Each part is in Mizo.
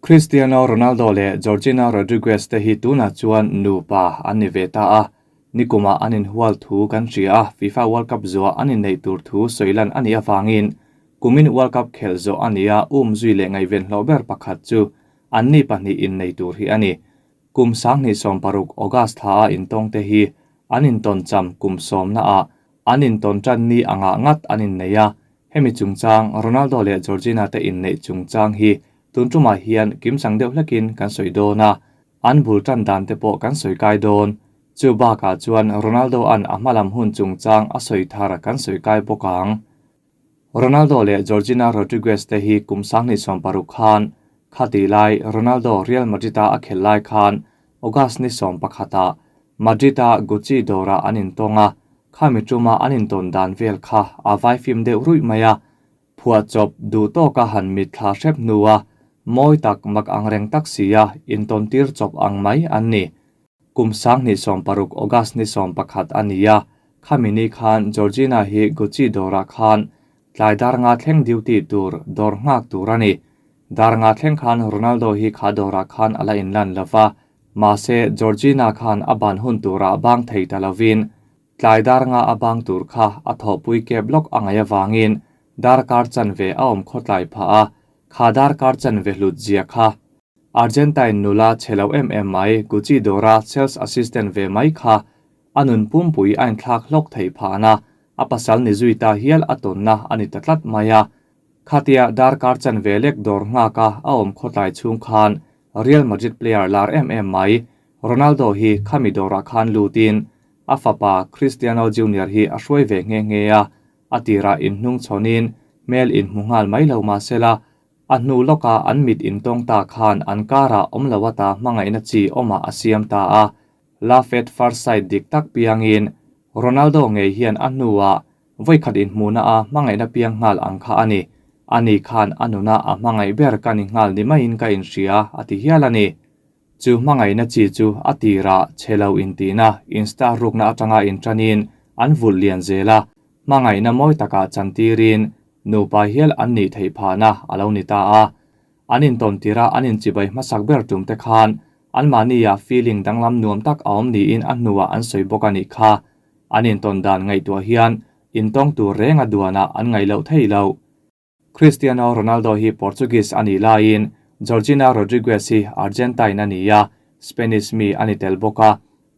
Cristiano Ronaldo leh Georgina Rodriguez te hi tunah chuan nupa an ni ve ta a, nikumah an inhual thu kan hria a, FIFA World Cup zuah an inneih tur thu sawi lan a nih avangin kumin World Cup khelh zawh a ni a, um zui leh ngaihven hlawh ber pakhat chu anni pahnih innei tur hi a ni. Kum 2016 August thla a intawng te hi an intawn cham kum sawmna ah an intawn tan ni angah ngat an innei a, hemi chungchang Ronaldo leh Georgina te inneih chungchang hi tun tumah hian kimchang deuh hlekin kan sawi dawn a, an bul tan dan te pawh kan sawi kai dawn. Chu bakah chuan Ronaldo an a hmalam hun chungchang a sawi thar kan sawi kai bawk ang. Ronaldo leh Georgina Rodriguez te hi kum 2016 khan khati lai Ronaldo Real Madrid a a khel lai khan August ni 11 ah Madrid a Gucci dawrah an intawng a, khami tuma an intawn dan vel kha a vai fim deuh ruih mai a, phuah chawp duh tawka han mit thla hrep hnua mawi tak mak ang reng tak si a intawn tir chawp ang mai an ni. Kum 2016 August ni 11 a ni a, khami ni khan Georgina hi Gucci dawrah khan tlai dar nga thleng duty tur dawr nghak tur a ni. Dar nga thleng khan Ronaldo hi kha dawrah khan a la inlan lova, mahse Georgina khan a ban hun turah bang thei ta lovin tlai dar nga a bang tur kha a thawhpui kep lawk a ngaih avangin darkar chanve a awm khawtlai phah a, kha darkar chanve hlut zia kha. Argentine nula chhe lo em em mai Gucci dawra sales assistant ve mai kha a nun pumpui a inthlak hlawk thei phahna a pasal ni zui ta hial a tawnna a ni ta tlat mai a. Khatia darkar chanve lek dawr nghak a a awm khawtlai chhung khan Real Madrid player lar em em mai Ronaldo hi khami dawrah khan lutin a fapa Cristiano Junior hi a hruai ve nghe nghe a, a tirah inhnung chhawnin hmel inhmu nghal mai lo mahsela a hnu lawka an mit intawng ta khan an karah awm lo ata hmangaihna chi awmah a siam ta a. Love at first sight dik tak piangin Ronaldo ngei hian a hnuah voikhat inhmuhna a hmangaihna piang nghal ang kha a ni. Ani khan a nuna a hmangaih ber ka ni nghal ni maiin ka inhria a ti hial a ni. Chu hmangaihna chi chu a tirah chhe lo intina insta rukna atanga intanin an vulh lian zel a, hmangaihna mawi takah chantirin nupa hial an nih theih phahna a lo ni ta a. An intawn tira an inchibai hmasak ber tum te khan an mahnia feeling danglam nuam tak a awm niin a hnuah an sawi bawk a nih kha. An intawn dan ngaihtuah hian intawng tur reng a duanah an ngaih loh thei lo. Cristiano Ronaldo hi Portuguese a nih laiin Georgina Rodriguez hi Argentine a ni a, Spanish mi a ni tel bawk a.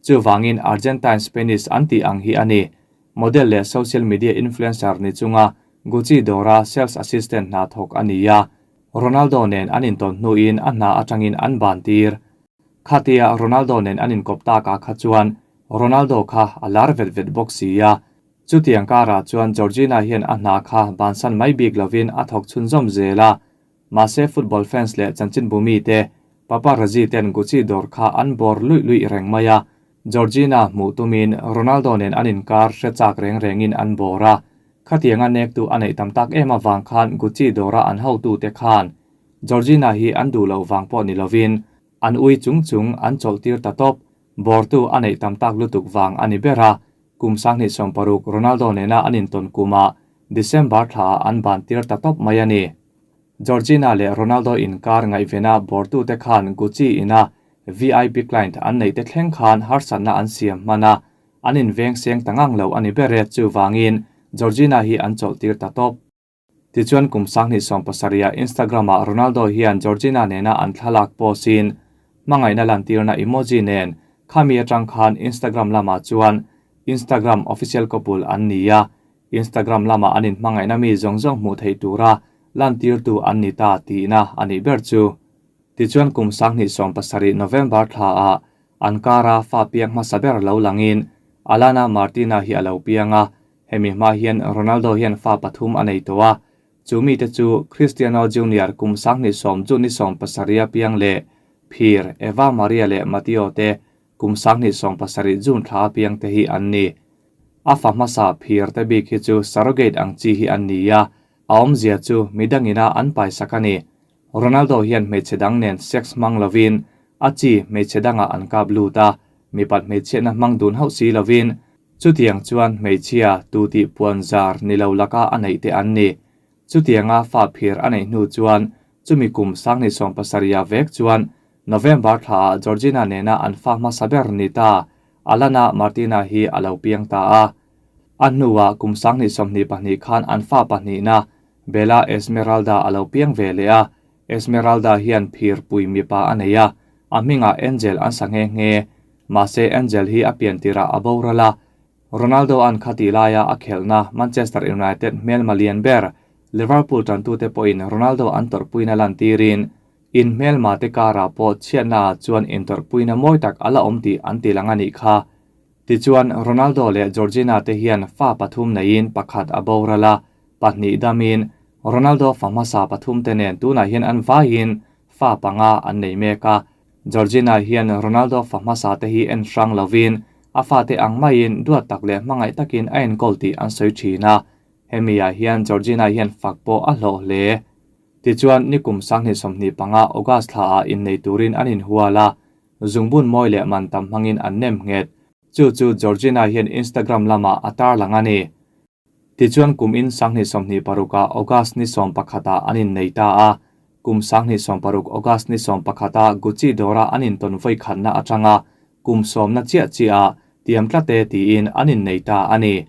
Chuvangin Argentine Spanish an tih ang hi a ni. Model leh social media influencer ni chunga Gucci dawra sales assistant hna thawk a ni a, Ronaldo nen an intawn hnuin a hna atangin an ban tir. Khatia Ronaldo nen an inkawp takah kha chuan Ronaldo kha a lar vet vet bawk si a. Chutiang karah chuan Georgina hian a hna kha bansan mai bik lovin a thawk chhunzawm zel a. Mahse football fans leh chanchinbu mite paparazzi ten Gucci dawr kha an bawr luih luih reng mai a. Georgina hmuh tumin Ronaldo nen an inkar hre chak reng rengin an bawr a. Khatianga nektu a neih tam tak em awang khan Gucci dawra an hotute khan Georgina hi an duh loh vang pawh ni lovin an ui chung chung an chawlh tir ta tawp. Bawrtu a neih tam tak lutuk vang a ni ber a. Kum 2016 Ronaldo nena an intawn kuma December thla an ban tir ta tawp mai a ni. Georgina leh Ronaldo inkar ngaihvena bawrtute khan Gucci ina VIP client an neih te thleng khan harsatna an siam hman a, an inveng seng ta ngang lo a ni ber e chuvangin Georgina hi an chawlh tir ta tawp. Tichuan kum 2017 ah Instagram ah Ronaldo hian Georgina nena an thlalak post in hmangaihna lantirna emoji nen khami atang khan Instagram lamah chuan Instagram official couple an ni a, Instagram lamah an inhmangaihna mi zawng zawng hmuh theih tura lantirtu an ni ta tihna a nih ber chu. Tichuan kum 2017 November thla ah an kara fa piang hmasa ber lo langin Alana Martina hi a lo piang a, hemi hma hian Ronaldo hian fa pathum a nei tawh a, chu mite chu Cristiano Junior kum 2010 June ni 17 piang leh Phir, Eva Maria leh Matteo te kum 2017 June thla piang te hi an ni. A fa hmasa phir te bik hi chu surrogate ang chi hi an ni a, a awmzia chu midangina an paisak a ni. Ronaldo hian hmeichhe dang nen sex hmang lovin a chi hmeichhe dangah an kap lut a, mipat hmeichhiatna hmang dun hauh si lovin chutiang chuan hmeichhia tu tih puan zar ni lo laka a neih te an ni. Chutianga fa phir a neih hnu chuan Chumi kum 2017 ah vek chuan November thlaah Georgina nena an fa hmasa ber ni ta, Alana Martina hi a lo piang ta a. A hnuah kum 2022 khan an fa pahnihna Bella Esmeralda a lo piang ve leh a. Esmeralda hian phir pui mipa a nei a, a hmingah Angel an sa nghe nghe. Mahse Angel hi a pian tirah a boral a. Ronaldo an khati laia a khelhna Manchester United hmelma lian ber Liverpool tantute pawhin Ronaldo an tawrhpuina lantirin In hmelma te karah pawh chhiatna ah chuan intawrhpuina mawi tak a la awm tih an ti lang a nih kha. Tichuan, Ronaldo leh Georgina te hian fa pathum neiin pakhat a boral a, pahnih damin Ronaldo fa hmasa pathum te nen tunah hian an vaiin fa panga an nei mek a. Georgina hian Ronaldo fa hmasa te hi en hrang lovin a fate ang maiin duat tak leh hmangaih takin a enkawl tih an sawi thin a. Hemi ah hian Georgina hian fak pawh a hlawh hle. Tichuan, nikum 2025 August thlaah innei turin an inhual a, zungbun mawi leh man tam hmangin an nem nghet. Chu chu Georgina hian Instagram lamah a tarlang a ni. Tichuan kum in 2026 ah August ni 11 ah an innei ta a, kum 2016 August ni 11 ah Gucci dawra an intawn vawi khatna atanga kum sawmna chiah chiah ah tiam tlat e tiin an innei ta a ni.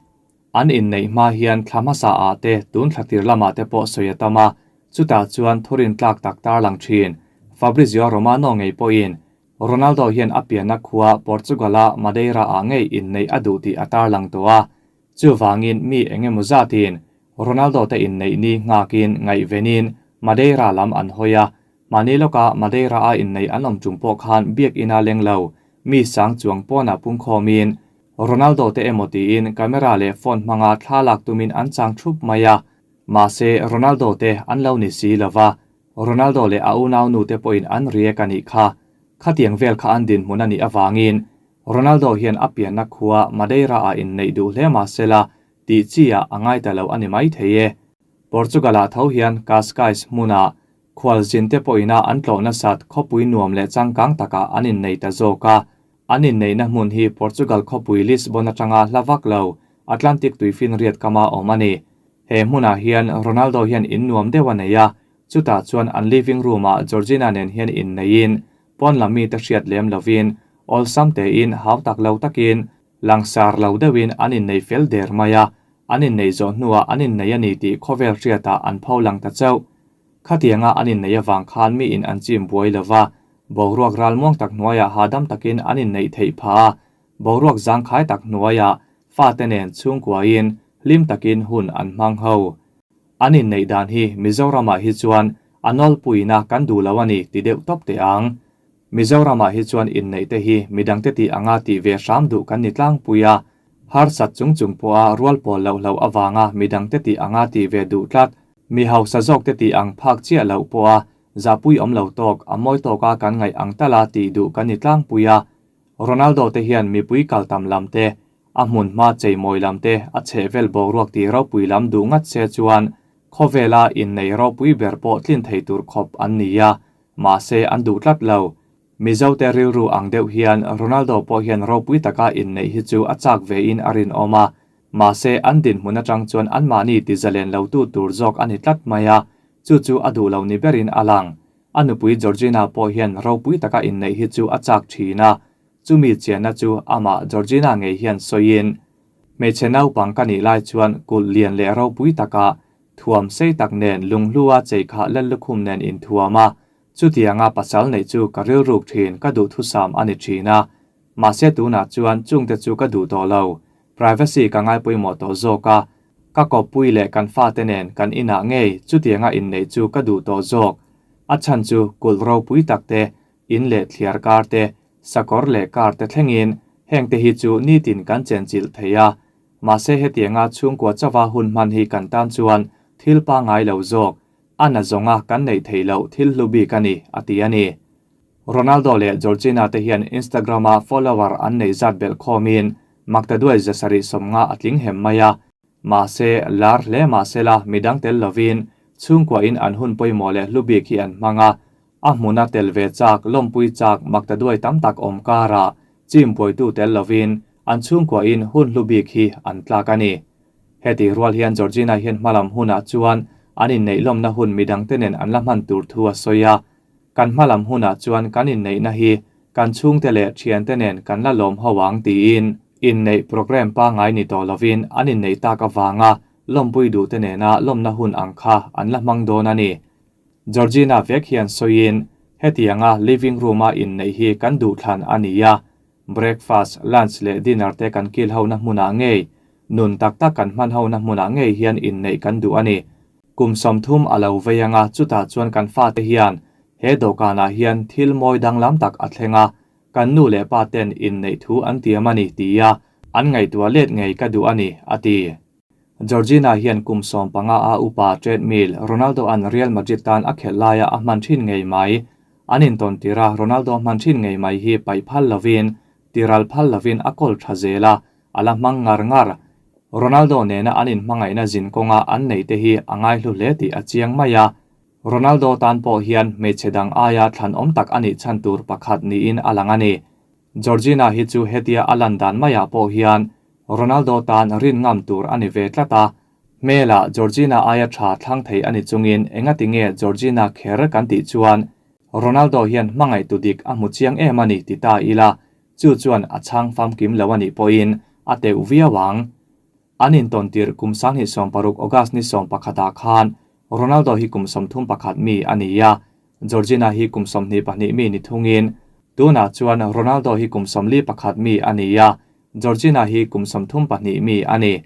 An inneih hma hian thla hmasa ah te tun thla tir lamah te pawh sawi a tam a, chutah chuan thurin tlak tak tarlang thin. Fabrizio Romano ngei pawhin Ronaldo hian a pianna khua Portugal-a Madeira ah ngei inneih a duh tih a tarlang tawh a, chuvangin mi eng emaw zatin Ronaldo te inneih ni nghakin ngaihvenin Madeira lam an hawi a, mahni lawka Madeira a inneih an awm tum pawh khan biakina leng lo mi sang chuang pawnah pungkhawmin Ronaldo te emaw tiin camera leh phone hmanga thla lak tumin an chang thup mai a, mahse Ronaldo te an lo ni si lova, Ronaldo leh a unaunu te pawhin an riak a nih kha. Khatiang vel kha an dinhmun a nih avangin Ronaldo hian a pianna khua Madeira ah inneih duh hle mahsela tih chi ah a ngai ta lo a ni mai thei e. Portugal ah tho hian Cascais hmunah khualzin te pawhina an tlawh nasat khawpui nuam leh changkang takah an innei ta zawk a. An inneihna hmun hi Portugal khawpui Lisbon atanga hla vak lo, Atlantic tuifinriat kama awm a ni. He hmunah hian Ronaldo hian in nuam deuh a nei a, chutah chuan an living room-ah Georgina nen hian inneiin, pawn lam mite hriat lem lovin, awlsam tein, hau tak lo takin, langsar lo deuhin an innei fel der mai a, an innei zawh hnuah an innei a ni tih khawvel hriatah an pho lang ta chauh. Khatianga an inneih avang khan miin an chim buai lo va, boruak ralmuang tak hnuaiah hahdam takin an inneih theih phah a, boruak zangkhai tak hnuaiah fate nen chhungkuain hlim takin hun an hmang ho. An inneih dan hi Mizoramah hi chuan a nawlpuina kan duh lo a ni ti deuh tawp teh ang. Mizoramah hi chuan inneih te hi midangte tih anga tih ve hram duh kan ni tlangpui a, harsat chung chung pawha rual pawl loh hlauh avanga midangte tih anga tih ve duh tlat. Mi hausa zawk te tih ang phak chiah loh pawha zahpui awm lo tawk, a mawi tawka kan ngaih ang tala tih duh kan ni tlangpui a. Ronaldo te hian mipui kal tam lam te, a hmun hma cheimawi lam te, a chhehvel boruak tih ropui lam duh ngat se chuan khawvela innei ropui ber pawh tlin thei tur khawp an ni a, mahse an duh tlat lo. Mizo te rilru ang deuh hian Ronaldo pawh hian ropui taka inneih hi chu a chak vein a rinawm a. Mahse, an dinhmun atang chuan anmahni ti zalen lo tu tur zawk a ni tlat mai a, chu chu a duh lo ni berin a lang. A nupui Georgina pawh hian ropui taka inneih hi chu a chak thin a, chumi chianna chu amah Georgina ngei hian sawiin, Hmeichhe naupang ka nih lai chuan kulh lian leh ropui taka thuam sei tak nen lunghlua chei khah lallukhum nen inthuam a, chutianga pasal neih chu ka rilruk thin ka duhthusam a ni thin a. Mahse tunah chuan chungte chu ka duh tawh lo. Privacy ka ngai pawimawh tawh zawk a, ka kawppui leh kan fate nen kan inah ngei chutianga inneih chu ka duh tawh zawk. A chhan chu kulh ropui tak te, in leh thliar kar te, sakawr leh kar te thlengin hengte hi chu nitin kan chenchilh thei a. Mahse hetianga chhungkua chauha hun hman hi kan tan chuan thil pangngai lo zawk, a na zawnga kan neih theih loh thil hlu bik a ni, a ti a ni. Ronaldo leh Georgina te hian Instagram-a follower an neih zat belh khawmin maktaduai 750 a tling hem mai a. Mahse, lar hle mahsela midang tel lovin chhungkuain an hun pawimawh leh hlu bik hi an hmang a. A hmuna tel ve chak, lawmpui chak, maktaduai tam tak awm karah chim buaitu tel lovin an chhungkuain hun hlu bik hi an tlak a ni. Heti rual hian Georgina hian hmalam hunah chuan An inneih lawmna hun midangte nen an la hman tur thu a sawi a. Kan hmalam hunah chuan kan inneihna hi kan chhungte leh thiante nen kan la lawm ho ang tiin inneih programme pangngai ni tawh lovin an inneih tak avanga lawmpui duhte nena lawmna hun ang kha an la hmang dawn a ni. Georgina vek hian sawiin, Hetianga living room-a inneih hi kan duhthlan a ni a, breakfast, lunch leh dinner te kan kil hona hmunah ngei, nun tak tak kan hman hona hmunah ngei hian inneih kan duh a ni. Kum 30 a lo vei anga chutah chuan kan fate hian he dawhkanah hian thil mawi danglam tak a thleng a, kan nu leh pa ten inneih thu an tiam a ni tia an ngaihtuah let ngei ka duh a ni, a ti. Georgina hian kum 15 a upa treadmill Ronaldo-a'n Real Madrid tan a khelh laia a hman thin ngei mai. An intawn tir a, Ronaldo hman thin ngei mai hi paih phal lovin, tiral phal lovin a kawl tha zel a, a la hmang ngar ngar. Ronaldo nena an inhmangaihna zin kawnga an neih te hi a ngaihlu hle tih a chiang mai a. Ronaldo tan pawh hian hmeichhe dang aia thlanawm tak a nih chhan tur pakhat niin a lang a ni. Georgina hi chu hetia a lan dan maiah pawh hian Ronaldo tan rin ngam tur a ni ve tlat a. Hmelah Georgina aia tha thlang thei a ni chungin engati nge Georgina kher kan tih chuan Ronaldo hian hmangaihtu dik a hmu chiang em a ni ti ta ila, chu chuan a chhang famkim lo a nih pawhin a teuh viau ang. An intawn tirh kum 2016 August ni 11ah khan Ronaldo hi kum 31 mi a ni a, Georgina hi kum 22 mi ni thungin tunah chuan Ronaldo hi kum 41 mi a ni a, Georgina hi kum 32 mi a ni.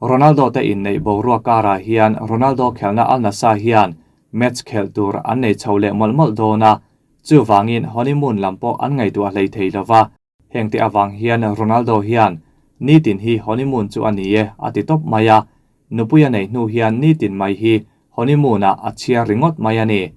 Ronaldo te inneih boruak karah hian Ronaldo khelhna Al Nassr hian match khelh tur an nei chho leh mawlh mawlh dawn a, chuvangin honeymoon lam pawh an ngaihtuah hlei thei lova. Heng te avang hian Ronaldo hian nitin hi honeymoon chu a ni e a ti tawp mai a, nupui a neih hnu hian nitin mai hi honeymoon-ah a chhiar ringawt mai a ni.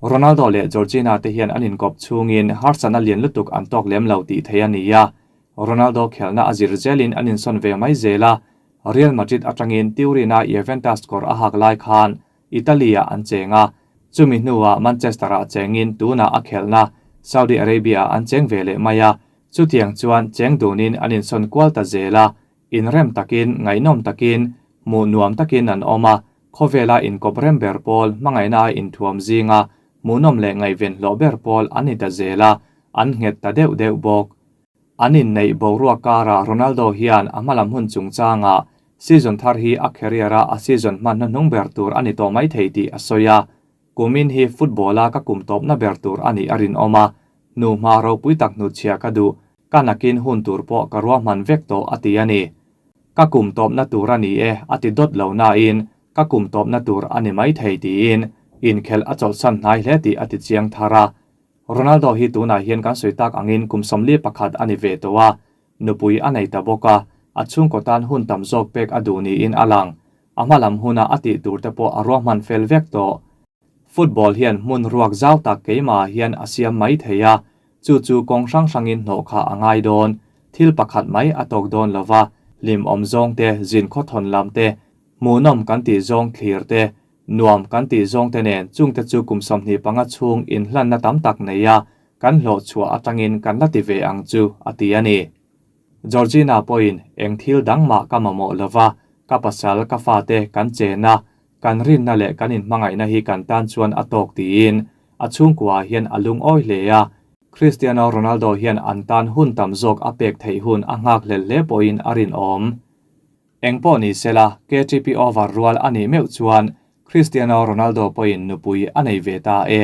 Ronaldo leh Georgina te hian an inkawp chhungin harsatna lian lutuk an tawk lem lo tih theih a ni a, Ronaldo khelhna a zir zelin an insawn ve mai zel a, Real Madrid atangin Turin-a Juventus kawr a hak lai khan Italy-ah an cheng a, chumi hnuah Manchester-ah chengin tunah a khelhna Saudi Arabia-ah an cheng ve leh mai a, chutiang chuan cheng dunin an insawn kual ta zel a, inrem takin, ngaihnawm takin, hmuh nuam takin an awm a, khawvela inkawp rem ber pawl hmangaihna a inthuam zinga hmuhnawm leh ngaihven hlawh ber pawl an ni ta zel a, an nghet ta deuh deuh bawk. An inneih boruak karah Ronaldo hian a hmalam hun chungchangah season thar hi a career-a a season hman hnuhnung ber tur a ni tawh mai thei tih a sawi a. Kumin hi football-a ka kum tawpna ber tur a nih a rinawm a, hnuhma ropui tak hnutchhia ka duh, ka nakin hun tur pawh ka ruahman vek tawh a ti a ni. Ka kum tawpna tur a ni e a ti dawt lo nain ka kum tawpna tur a ni mai thei tiin inkhelh a chawlhsan hnai hle tih a ti chiang thar a. Ronaldo hi tunah hian kan sawi tak angin kum 41 a ni ve tawh a, nupui a nei ta bawk a, a chhungkaw tan hun tam zawk pek a duh niin a lang. A hmalam huna a tih tur te pawh a ruahman fel vek tawh. Football hian hmun ruak zau tak keimahah hian a siam mai thei a, chu chu kawng hrang hrangin hnawh kha a ngai dawn. Thil pakhat mai a tawk dawn lova, hlim awm zawng te, zin khawthawn lam te, hmuhnawm kan tih zawng thlir te, nuam kan tih zawng te nen chungte chu kum 25 chhung inhlanna tam tak nei a, kan hlawh chhuah atangin kan la ti ve ang chu, a ti a ni. Georgina pawhin eng thil dang mah ka mamawh lova, ka pasal, ka fate kan chen a, kan rinna leh kan inhmangaihna hi kan tan chuan a tawk tiin a chhungkuaah hian a lungawi hle a. Cristiano Ronaldo hian an tan hun tam zawk a pek theih hun a nghak hlel hle pawhin a rinawm. Eng pawh ni sela, KTP over rual a nih meuh chuan Cristiano Ronaldo pawhin nupui a nei ve ta e.